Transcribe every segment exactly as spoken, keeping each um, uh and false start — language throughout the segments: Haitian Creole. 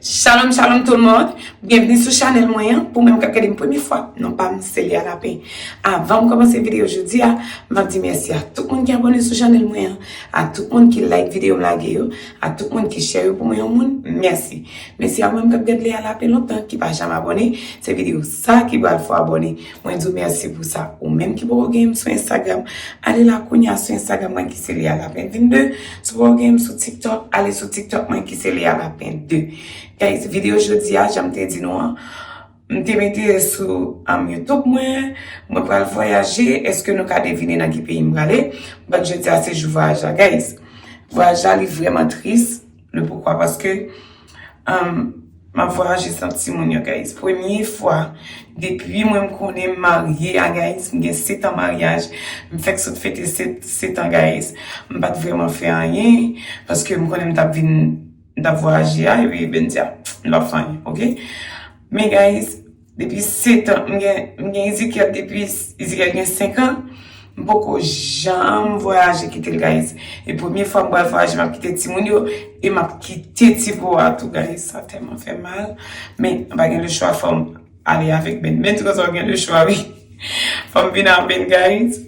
Shalom, shalom tout le monde. Byenvni sou chanèl mwen an. Pou mwen k ap gade m premye fwa, non pa m se Lia Lapin. Avan m kòmanse videyo jodi a, m ap di mèsi a tout moun ki abòne sou chanèl mwen an, a tout moun ki like videyo m lage yo, a tout moun ki share yo pou mwen yon moun, mèsi. Mèsi a ou menm k ap gade Lia Lapin lontan, ki pa janm abòne, se videyo sa ki pral fè w abòne. Mwen di w mèsi pou sa. Ou menm ki poko gen m sou Instagram, ale la kounye a sou Instagram mwen ki se Lia Lapin vennde. Si w poko gen m sou TikTok, ale sou TikTok mwen ki se Lia Lapin de. Guys, videyo jodi a, jan m te di nou an, m te mete sou um, YouTube mwen, mwen pral vwayaje, èske nou ka devine nan ki peyi m prale? But jodi a se jou vwayaj la, guys. Vwayaj la, li vrèman tris. Le poukwa? Paske um, m ap vwayaje san timoun yo, guys. Premye fwa depi mwen m konnen m marye a, guys, m gen sèt an maryaj, m fèk sot fete sèt, sèt an, guys. M pa t vrèman fè anyen, paske m konnen m t ap vin, m t ap vwayaje a, epi ben di a, m p ap fè anyen, oke? Men, guys, depi sèt an, m gen, m gen Ezekiel depi Ezekiel gen senk an, m poko janm vwayaje kite l, guys. E premye fwa m pral vwayaje, m ap kite timoun yo, e m ap kite ti po a tou, guys. Sa tèlman fè mal. Men, m pa gen lechwa, fò m ale avèk Ben. Ben, ti konsa w gen lechwa, wi. Fò m vin ak Ben, guys.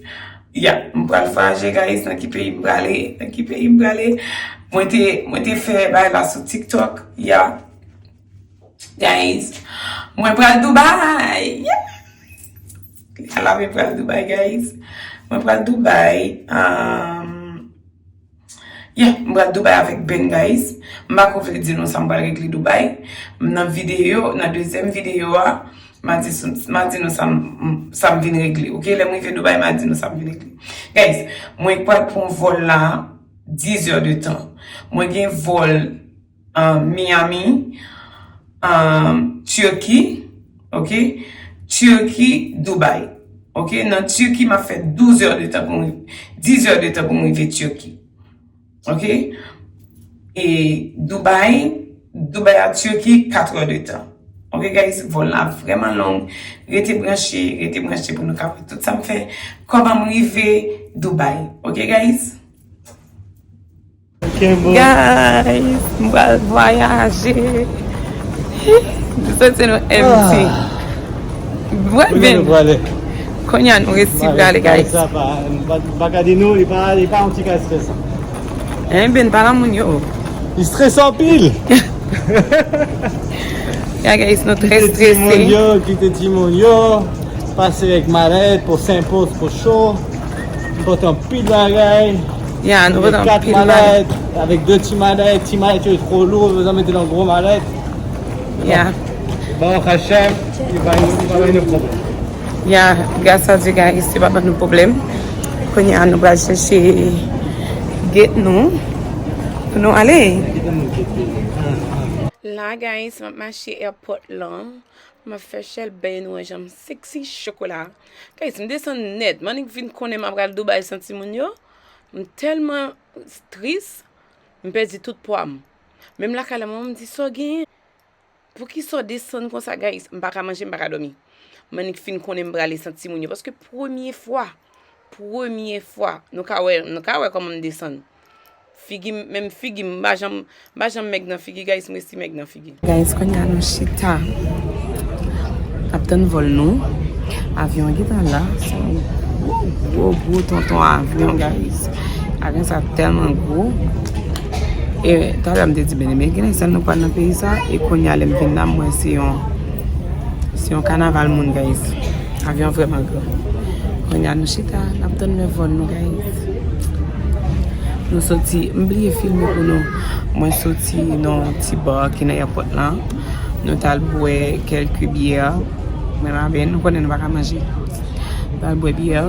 Ya, m pral vwayaje, guys. Nan ki peyi m prale? Nan ki peyi m prale? Mwen te, mwen te fè bagay la sou TikTok. Ya. Guys, mwen pral Dubai. Yeah! Ala mwen pral Dubai, guys. Mwen pral Dubai. Um, yeah, mwen pral Dubai avèk Ben, guys. M pa ko vle di nou sa m pral regle Dubai. Nan videyo, nan dezyèm videyo a, m a di, sou- m a di nou sa m, m- sa m vin regle. Oke, lè m rive Dubai, m a di nou sa m vin regle. Guys, mwen pral pran vòl la diz heures de temps. Mwen gen vòl uh, Miami, um, Turquie, oke? Turquie, Dubai. Oke, nan Turquie, m ap fè douz heures de temps pou m, diz heures de temps pou m rive Turquie. Oke? E Dubai, Dubai a Turquie, kat heures de temps. Oke, guys, vòl la vrèman long. Rete branche, rete branche pou nou ka wè tout sa m fè. Kòman m rive Dubai. Oke, guys? Guys, m pral vwayaje. M santi nou empty. Wè, Ben. Kounye a nou resi prale, guys. Sa pa, m pa, m pa ka di nou, li pa, li pa yon ti ka estresan. Hein, Ben, pa la moun yo. Li strese anpil. Ya, guys, nou trè strese. Kite timoun yo, kite timoun yo, pase avèk malèt, pou senk pòs, pou cho. M pote anpil bagay. Ya, nou pote anpil bagay. Avèk de ti malèt, ti malèt yo two lou, bezwen mete nan gwo malèt. Ya. Baruch Hashem, li pa, li pa ban nou pwoblèm. Ya, grâce à Dieu, guys, li pa ban nou pwoblèm. Kounye a, nou pral chèche gate nou pou nou ale. La, guys, m ap mache airport lan. M ap fè chèlbè nou wè jan m sexy chokola. Guys, m desann nèt. M annik vin konnen m ap pral Dubai san timoun yo. M tèlman tris, m pèdi tout pwa m. Menm lakay la, manman m di, "Sa w genyen? Poukisa w desann konsa, guys?" M pa ka manje, m pa ka dòmi. M annik fin konnen m prale san timoun yo. Paske premye fwa, premye fwa, nou ka wè, nou ka wè kòman m desann. Figi m, menm figi m, m pa janm, m pa janm mèg nan figi, guys, m resi mèg nan figi. Guys, kounye a nou chita. N ap tann vòl nou. Avyon an gentan la. Se yon gwo, gwo, gwo tonton avyon, guys. Avyon sa tèlman gwo. E talè a m te di, "Beneme, gen sèl nou pral nan peyi sa." E kounye a lè m vin la, m wè se yon, se yon kanaval moun, guys. Avyon vrèman gran. Kounye a nou chita, n ap tann lè vòl nou, guys. Nou soti, m bliye filme pou nou. Mwen soti nan ti bar ki nan airport lan. Nou t al bwè kèlke byè. Mwen avè nou konnen nou pa ka manje. Nou t al bwè byè.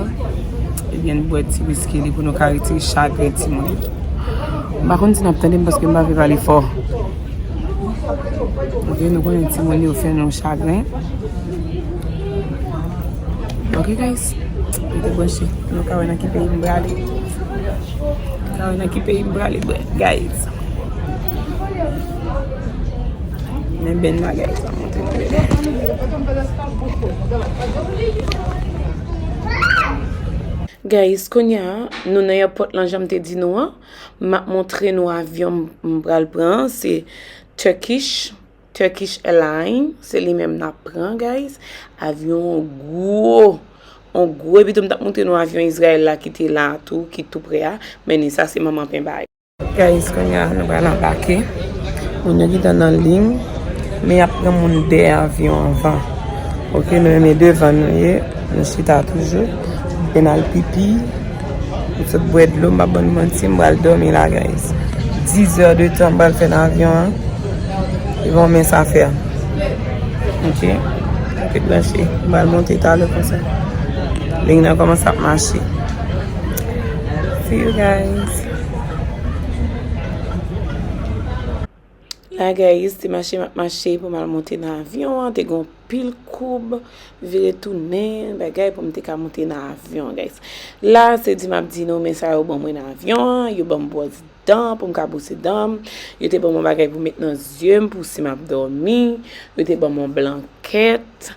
Ebyen, nou bwè ti wiski li pou nou ka retire chagren timoun. M pa konn si n ap tande m paske m pa vle pale fò. Ok, nou konnen timoun yo fè nou chagren. Ok, guys. Rete branche. Nou ka wè nan ki peyi m prale. Nou ka wè nan ki peyi m prale, guys. Men ben la, guys. M ap montre nou ben. Guys, kounye a, nou nan airport lan, jan m te di nou an. M ap montre nou avyon m, m pral pran an. Se Turkish. Turkish Airlines, se li menm n ap pran, guys. Avyon gwo, on gwo, epi tou m t ap montre nou avyon Izrayèl la ki te la a tou, ki tou prè a. Men ni sa se manman pen ba yo. Guys, kounye a nou pral anbake. Moun yo gentan nan liy, men y ap pran moun dèyè avyon anvan. Ok, nou menm e devan nou ye, nou chita toujou. M al pipi, m sot bwè dlo, m pa ban nou manti, m pral dòmi la, guys. Dizè de tan m pral fè nan avyon an. E bon, men sa fè. Ok, rete branche. M pral monte talè konsa. Liy nan kòmanse ap mache. See you guys. La, guys, te mache m ap mache pou m al monte nan avyon an. Te gen yon pil koub, vire tounen, bagay pou m te ka monte nan avyon an, guys. La, se di m ap di nou, men sa yo ban mwen nan avyon an. Yo ban m bwòs dan pou m ka bwose dan m. Yo te ban m yon bagay pou met nan zye m pou si m ap dòmi. Yo te ban m yon blankèt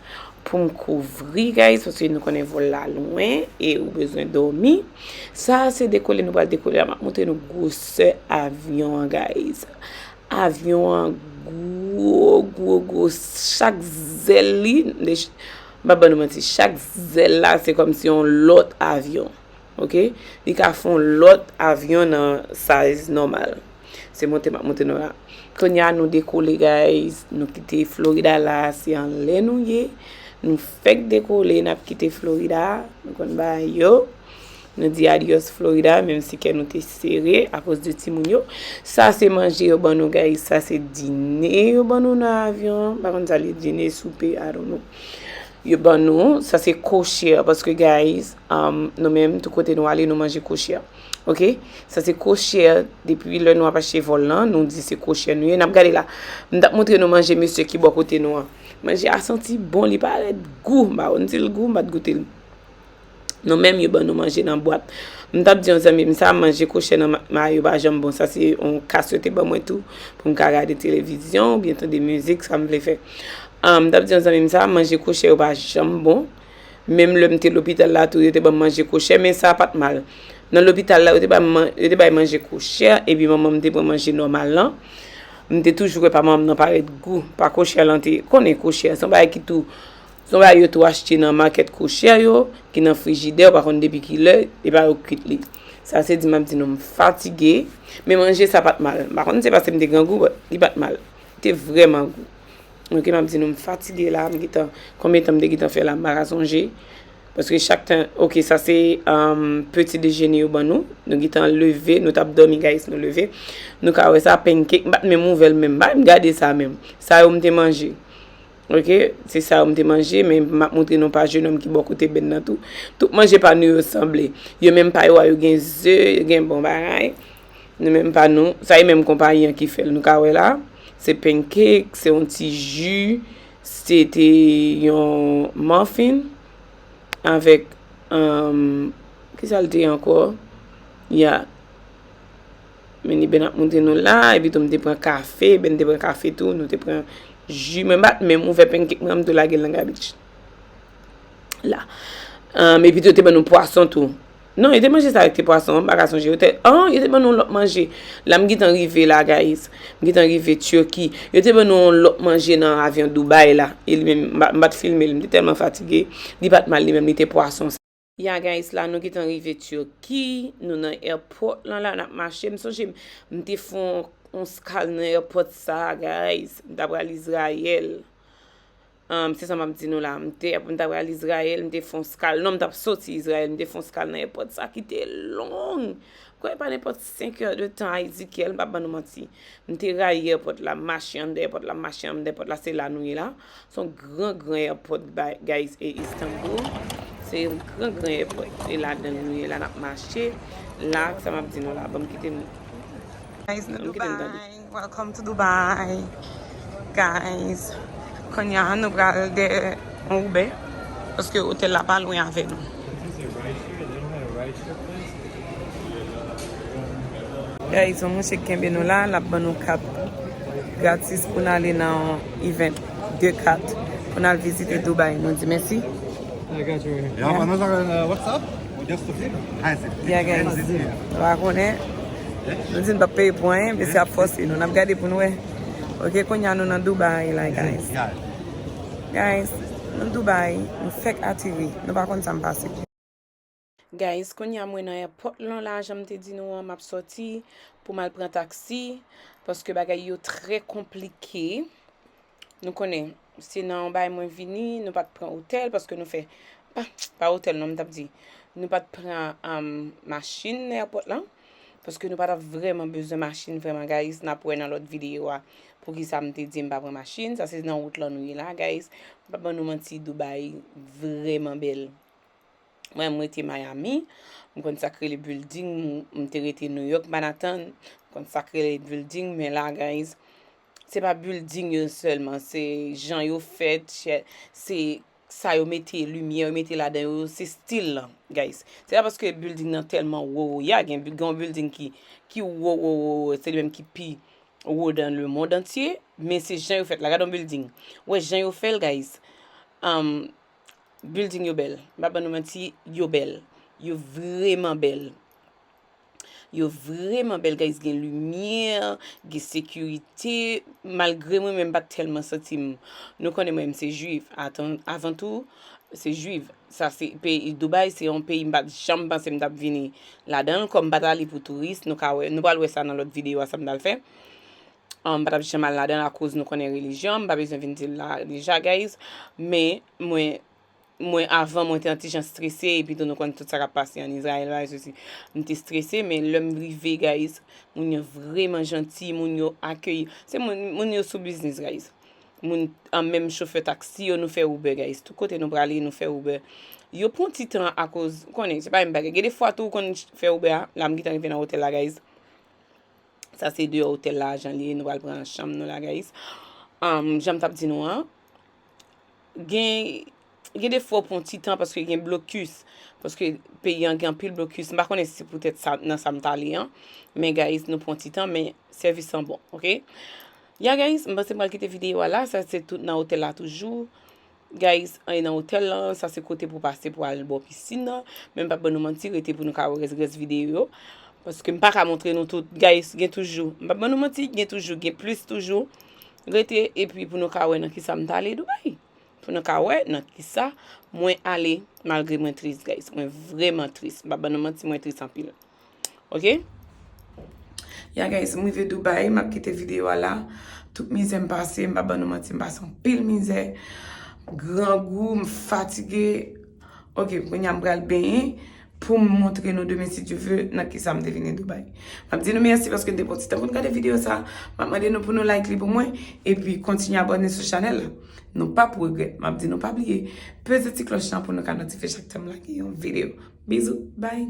pou m kouvri, guys, paske nou konnen vòl la lwen e ou bezwen dòmi. Sa a se dekole, nou pral dekole la. M ap montre nou gwosè avyon an, guys. Avyon an gwo, gwo, gwo. Chak zèl li, m pa ban nou manti, chak zèl la, se kòmsi yon lòt avyon. Ok? Li ka fè yon lòt avyon nan size nòmal. Se monte m ap monte nou la. Kounye a, nou dekole, guys. Nou kite Florida la, se anlè nou ye. Nou fèk dekole, n ap kite Florida. Nou konn bagay yo. Nou di adios Florida, menm si kè nou te sere akoz de timoun yo. Sa se manje yo ban nou, guys. Sa se dine yo ban nou nan avyon. M pa konn sa li ye, dine, soupe, I don't know. Yo ban nou, sa se kochè, paske, guys, um, nou menm, tout kote nou ale, nou manje kochè. Ok? Sa se kochè, depi lè nou ap achte vòl lan, nou di se kochè nou ye. N ap gade la. M t ap montre nou manje mesye ki bò kote nou an. Manje a santi bon, li parèt gou. M pa konn si l gou, m pa t goute l. Nou menm, yo ban nou manje nan bwat. M t ap di yon zanmi m sa, manje kochè nan ma-, Mayo pa janm bon. Sa se yon kas yo te ban mwen tou, pou m ka gade televizyon oubyen tande mizik, sa m vle fè. Ah, m t ap di yon zanmi m sa, manje kochè yo pa janm bon. Menm lè m te lopital la tou, yo te ban m manje kochè, men sa pa t mal. Nan lopital la, yo te ba m man-, yo te bay manje kochè, epi manman m te pran manje nòmal lan. M te toujou wè pa manman m nan parèt gou, pa kochè lan te, konnen kochè, se yon bagay ki tou, se yon bagay yo tou achte nan makèt kochè yo, ki nan frijidè, ou pa konn depi kilè, e pa yo kwit li. Sa se di m ap di nou, m fatige, men manje sa pa t mal. M pa konn se paske m te grangou, but li pa t mal. Li te vrèman gou. Ok, m ap di nou, m fatige la, m gentan, konbyen tan m te gentan fè la, m pa ka sonje. Paske chak tan, ok, sa se, um, peti dejene yo ban nou. Nou gentan leve, nou t ap dòmi, guys, nou leve. Nou ka wè sa, pancake, m pa t menm ouvè l menm. Bay m gade sa menm. Sa yo m te manje. Ok, se sa yo m te manje, men m ap montre nou pa jenòm ki bò kote bèn nan tou. Tout manje pa nou yo sanble. Yo menm pa yo a, yo gen ze, yo gen bon bagay. Nou menm pa nou, sa e menm konpayi an ki fè l. Nou ka wè la, se pancake, se yon ti ji, se te yon muffin avèk, um, kisa l te ye ankò? Ya. Men li bèn ap montre nou la, epi tou m te pran kafe, bèn te pran kafe tou, nou te pran ji. Mwen pa t menm ouvè pancake mwen, m tou lage l nan gabich. La. Um, epi tou yo te ban nou pwason tou. Non, yo te manje sa avèk ti pwason an, m pa ka sonje. Yo te, an, yo te ban nou yon lòt manje. La, m gentan rive la, guys. M gentan rive Turkey. Yo te ban nou yon lòt manje nan avyon Dubai la. E li menm, m pa, m pa t filme l, m te tèlman fatige. Li pa t mal, li menm, li te pwason. Ya, guys, la, nou gentan rive Turkey. Nou nan airport lan la, n ap mache. M sonje, m, m te fè yon, yon skal nan airport sa, guys. M t ap pral Izrayèl. Um, se sa m ap di nou la. M te, m t ap al Izrayèl, m te fè yon skal. Non, m t ap soti Izrayèl, m te fè yon skal nan airport sa ki te long. Kwè pa nenpòt senk è de tan a Ezekiel, m p ap ban nou manti. M te rayi airport la, m mache anndan airport la, m mache anndan airport la, se la nou ye la. Se yon gran, gran airport, ba-, guys, e Istanbul. Se yon gran, gran airport. E ladan nou ye la, n ap mache. La, sa m ap di nou la, ban m kite nou. Guys, nou Dubai. Welcome to Dubai. Guys, kounye a nou pral dèyè yon Uber, paske otèl la pa lwen avè nou. Guys, yon mouche kenbe nou la, l ap ban nou kat gratis pou n ale nan event, de kat, pou n al vizite Dubai. Nou di mèsi. I got you right here. Y'all want another, uh, WhatsApp? Or just to flip? Hi, sir. Yeah, guys. Flip. Nou pa konnen. Nou di n p ap peye pou anyen, mesye ap fòse nou. N ap gade pou n wè. Ok, kounye a nou nan Dubai la, guys. Guys, nou Dubai, nou fèk ateri, nou pa konn sa m pase. Guys, kounye a mwen nan airport lan la, jan m te di nou an, m ap sòti pou m al pran taksi, paske bagay yo trè konplike. Nou konnen, se nan yon bay mwen vini, nou pa t pran otèl, paske nou fè, pa, pa otèl non, m t ap di, nou pa t pran um, machin nan airport lan, paske nou pa t ap vrèman bezwen machin vrèman, guys, n ap wè nan lòt videyo a, poukisa m te di m pa pran machin, sa se nan wout lan nou ye la, guys, m pa ban nou manti, Dubai vrèman bèl. Mwen, m rete Miami. M konn sa k rele building. M te rete New York, Manhattan. M konn sa k rele building. Men la, guys, se pa building yo sèlman. Se jan yo fèt, se sa yo mete, limyè yo mete ladan yo, se stil lan, guys. Se pa paske building nan tèlman wo, wo, ya, gen, gen yon building ki, ki wo, wo, wo, wo, se li menm ki pi wo dans le monde entier, men se jan yo fèt la. Gade yon building. Ou wè jan yo fè l, guys. Um, Building yo bèl. M pa ban nou manti, yo bèl. Yo vrèman bèl. Yo vrèman bèl, guys. Gen limyè, gen sekirite. Malgre mwen menm pa t tèlman santi m. Nou konnen mwen menm se jwif. Atan, avan tou, se jwif. Sa se peyi Dubai, se yon peyi m pa t janm panse m t ap vini ladan l. Kòm m pa t ale pou touris, nou ka wè, nou pral wè sa nan lòt videyo a, sa m pral fè. Um, m pa t ap janm al ladan l akoz nou konnen relijyon, m pa bezwen vin di l la deja, guys. Men, mwen, mwen avan, mwen te yon ti jan strese, epi tou nou konn tout sa k ap pase ann Izrayèl, bagay sesi. M te strese, men lè m rive, guys, moun yo vrèman janti, moun yo akeyi. Se moun, moun yo sou biznis, guys. Moun, an menm chofè taksi yo, nou fè Uber, guys. Tout kote nou prale, nou fè Uber. Yo pran ti tan akoz, ou konnen, se pa menm bagay. Gen de fwa tou, ou konn fè Uber a, la m gentan rive nan otèl la, guys. Sa se deyò otèl la, jan li ye, nou pral pran chanm nou la, guys. Um, jan m t ap di nou an, gen, gen de fwa w pran ti tan paske gen blokis. Paske peyi an gen anpil blokis. M pa konnen si se poutèt sa, nan sa m t ale an. Men, guys, nou pran ti tan, men sèvis lan bon, ok? Ya, guys, m panse m pral kite videyo a la. Sa se tout nan otèl la toujou. Guys, ann nan otèl lan, sa se kote pou pase pou al bò pisin nan. Men m p ap ban nou manti, rete pou nou ka wè rès, rès videyo yo. Paske m pa ka montre nou tout. Guys, gen toujou, m p ap ban nou manti, gen toujou, gen plis toujou. Rete, epi pou nou ka wè nan kisa m t ale Dubai. Pou nou ka wè nan kisa mwen ale, malgre mwen tris, guys. Mwen vrèman tris. M p ap ban nou manti, mwen tris anpil. Ok? Ya, guys, m rive Dubai, m ap kite videyo a la. Tout mizè m pase, m pa ban nou manti, m pase anpil mizè. Grangou, m fatige. Ok, kounye a m pral benyen pou m montre nou demen, si Dye vle, nan kisa m te vini Dubai. M ap di nou mèsi paske n te pran ti tan pou n gade videyo sa. M ap mande nou pou nou like li pou mwen, epi kontinye abòne sou chanèl la. Nou p ap regrèt. M ap di nou pa bliye peze ti klòch lan pou nou ka notifye chak tan m lage yon videyo. Bizou, bye!